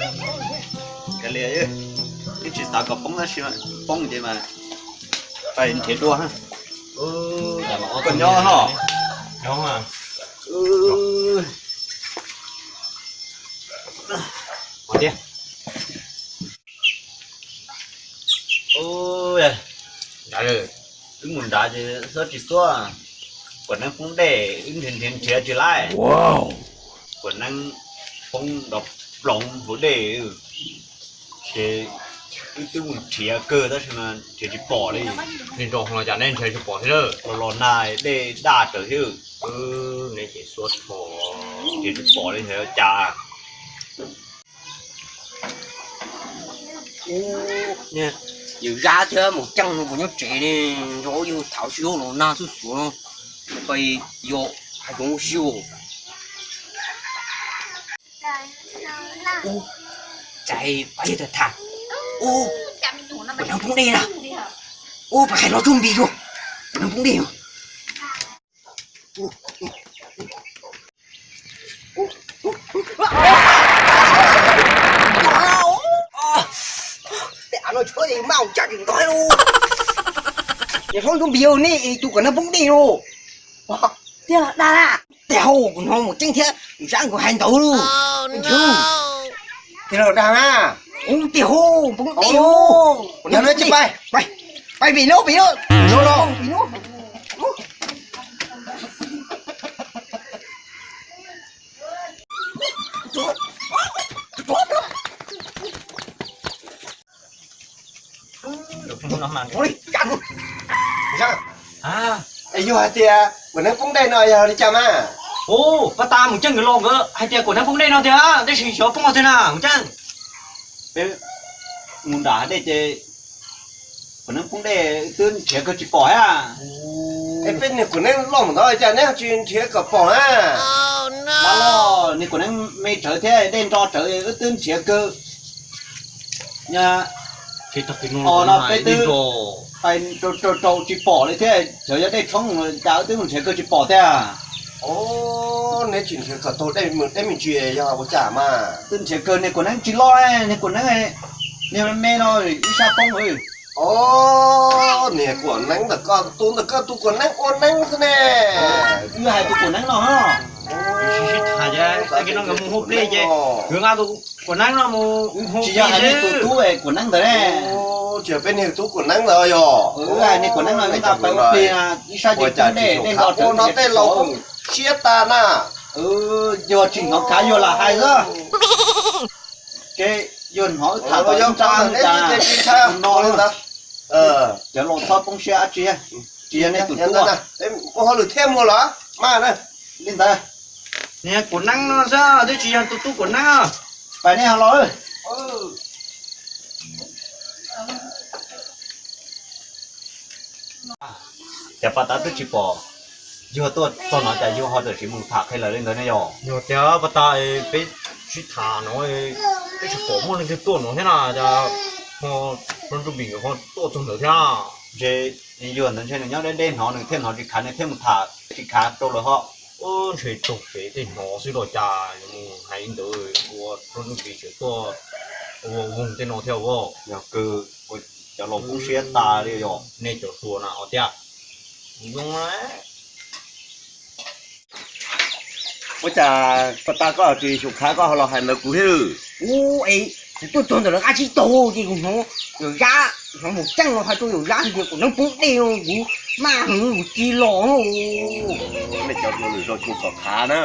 Kav liam, twb tsis xav kom poob tab sis poob ces mas pais nrhiav dua. Koj nyob ho. Wb mus nrad ces xub tsis xub, kuam neeb poob dej, wb nrhiav nrhiav tsis laib. Kuam neeb poob nrov ploov hauv dej, ces wb twb mus nrhiav kawg tab sis mas nrhiav tsis pom li. Los los nag dej daj raws thiab, nrhiav tsis pom li, xyov cas. Yawm Zab thiab Maum Ceej no puas nyob tsev ne? Nrog yus tham sib hlub los nag xuj xuav no, pais yos hav zoov ua si. Ub, cas pab yawg tham tham, ub, kuam neeb poob dej na. Ub, pab hais los tsuj npis tsuag, kuam neeb poob dej no. Tej av no tshuav es maj ua cas tsis ntog li. Ces hlob ntsuab npis, nej tus kuam neeb poob dej lauj. Tiag dag na. Tej hauj kuv hnov Maum Ceej thiab Zab nkawd hais ntawd lauj. Tiag los dag na. Ub, tej hauj poob dej lauj. Yog no cia pais, pais, pais pem no, pem no, pem no. Yog hais tias kuam neeb poob dej no yog li cas mas? Ub, pab tas Maum Ceej nkawd los nkawd hais tias kuam neeb poob dej no tiag, tab sis xyov poob qhov twg na Maum Ceej. Peb mus nram hav dej ces kuam neeb poob dej twb nrhiav kawg tsis pom thiab. Es peb niag kuam neeb loj mus ntawd cas neb tsis nrhiav kom pom na? Pab loj, niag kuam neeb me tsawv thiab dej nro tsawv wb twb nrhiav kawg. Nyab, o no peb twb pais rau rau tsis pom li thiab, xyov yog dej tshoob cas wb twb mus nrhiav kawg tsis pom thiab. Neb tsis nrhiav kom tau dej me ntsis yog ua cas mas? Twb nrhiav kawg niag kuam neeb tsis loj, niag kuam neeb, niag me me no ib sab poob. O, niag kuam neeb ntawm koj, tus ntawm koj tus kuam neeb ua neeb xwb ne. Wb hais tus kuam neeb no. Sib tham ces tag kis no nkawd mus hu plig ces nkawd nqa tus kuam neeb no mus hu plig xwb. Tus tub kuam neeb ntawd ne. Tsis yog peb niag tub kuam neeb ntawd yog. Wb hais niag kuam neeb no wb nqa pais ua plig, ib sab ces poob dej, dej nro tsawv no tej laus siab tas na. Yog tsis hnov khav yuav lam hais xwb. Ces yog hnov wb tham tau ib nrab no, cov laus txhob poob siab dab tsi, tsis yog nej tus tub. Ua hauj lwm thiaj muaj los mas na. Li ntawd, niag kuam neeb no xwb twb tsis yog tus tub kuam neeb. Pais nej ho los. Cas pab tab twb tsis pom, yog tuaj txog no cas yog ho txawm tsis mus tham qhia lawv li ntawd ne yog? Yog tias pab tab peb sib tham no, peb tsis pom muaj leej twg tuaj no thiab na, cas ho Ntsuj Npis nkawd ho tuaj txog ntawd thiab. Ntshe yog ntawd ntshe nws nyob deb deb hnov nws thiaj hnov tsis khav nws thiaj mus tham tsis khav rau lawv ho. Ntshe raug kev tej hnov xwb los cas yuav mus hais li ntawd ua rau Ntsuj Npis tseem tuaj ua voog tej no thiab. Yog kawg, cov laus poob siab tas li yog. Nej cov hluas na os tiag. Ua cas pab tab koj tsis xyuas khav koj ho los hais ntawd kuv thiab? Ub, es kuv tuaj txog ntawm lawv qab tsib taug ces kuv hnov Yawm Zab, hnov Maum Ceej los hais rau Yawm Zab hais tias kuam neeb poob dej no, kuv maj heev kuv cia los. Nej cov hluas lwm zaus xyuas kom khav na.